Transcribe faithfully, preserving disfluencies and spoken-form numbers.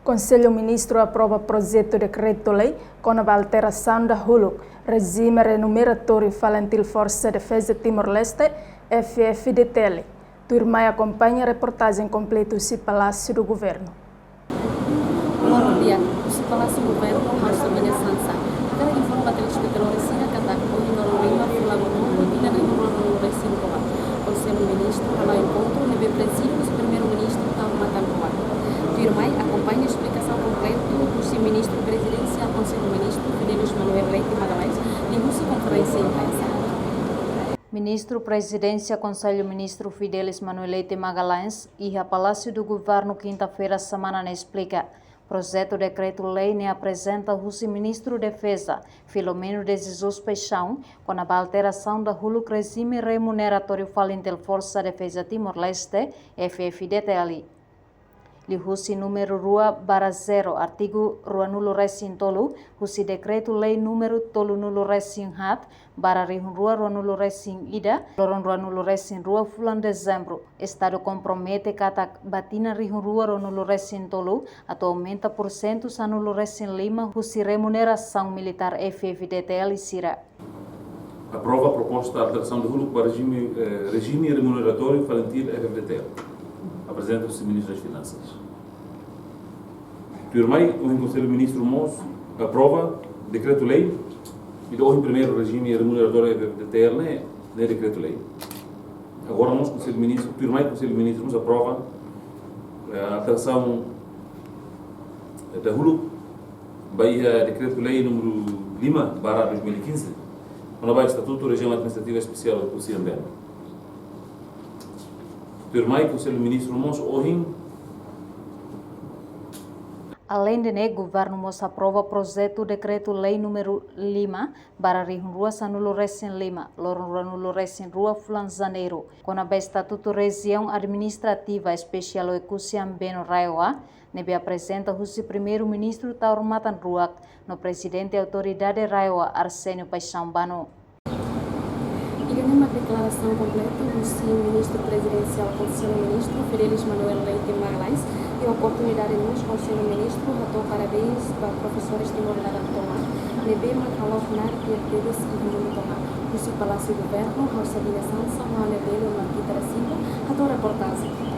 Konsellu Ministru aprova projetu dekretu-lei kona-ba alterasaun dahuluk rejime remuneratóriu FALINTIL Forsa Defeza Timor-Leste, F F D T L. Tuirmai akompaña reportajen kompletu husi Palásiu do Governu. Bom dia, husi Palásiu Governu, ha'u Sabina Sansa. Hakarak informa telespetadór sira katak ohin loron lima fulan tolu tinan rihun rua ruanulu resin rua, Konsellu Ministru hala'o enkontru ne'ebé prezide husi Primeiru-Ministru Taur Matan Ruak. Tuirmai akompaña esplikasaun kompletu husi Ministru Prezidénsia Konsellu Ministru Fidelis Manuel Leite Magalhães liuhusi konferénsia imprensa. Ministru Prezidénsia Konsellu Ministru Fidelis Manuel Leite Magalhães iha Palásiu do Governu kinta-feira semana ne'e esplika projetu dekretu-lei ne'e aprezenta husi Ministru Defeza, Filomeno de Jesus Paixão, kona-ba alterasaun dahuluk rejime remuneratóriu FALINTIL Forsa Defeza Timor-Leste, F F D T L. Liuhusi númeru rua barra zero, artigu ruanulu resin tolu, husi dekretu-lei númeru tolunulu resin haat, barra rihun rua ruanulu resin ida, loron ruanulu resin rua fulan Dezembru, Estadu kompromete katak ba tinan rihun rua ruanulu resin tolu atu aumenta pursentu sanulu resin lima husi remunerasaun militár F F D T L sira. Aprova proposta alterasaun dahuluk ba rejime, eh, rejime remuneratóriu FALINTIL F F D T L. Aprezenta husi Ministru das Finansas. Tuirmai, ohin Konsellu Ministru mós aprova dekretu-lei, ida ohin primeiru rejime remuneratóriu F F D T L ne'e, ne'e dekretu-lei. Agora mós Konsellu Ministru, tuirmai Konsellu Ministru mós aprova, eh, alterasaun, eh, dahuluk ba iha dekretu-lei númeru lima barra dois mil e quinze, kona-ba Estatutu Rejiaun Administrativa Espesiál Oekusi Ambeno. Tuirmai Konsellu Ministru mós ohin. Aleinde ne'e, Governu mós aprova projetu dekretu-lei númeru lima barra rihun rua sanulu resin lima, loron ruanulu resin rua fulan Janeiru, kona-ba Estatutu Rejiaun Administrativa Espesiál Oekusi Ambeno RAEOA, ne'ebé aprezenta husi Primeiru-Ministru Taur Matan Ruak no Prezidente Autoridade RAEOA Arsénio Paixão Bano. Ida-ne'e mak deklarasaun kompletu husi Ministru Prezidénsia Konsellu Ministru Fidelis Manuel Leite Magalhães, iha oportunidade ne'e mós Konsellu Ministru hato'o parabéns ba profesores Timor laran tomak, ne'ebé mak hala'o knaar di'ak tebes iha mundu tomak. Husi Palásiu Governu, ha'u Sabina Sansa, ho ha'u-nia belun Marquita da Silva, hato'o reportajen.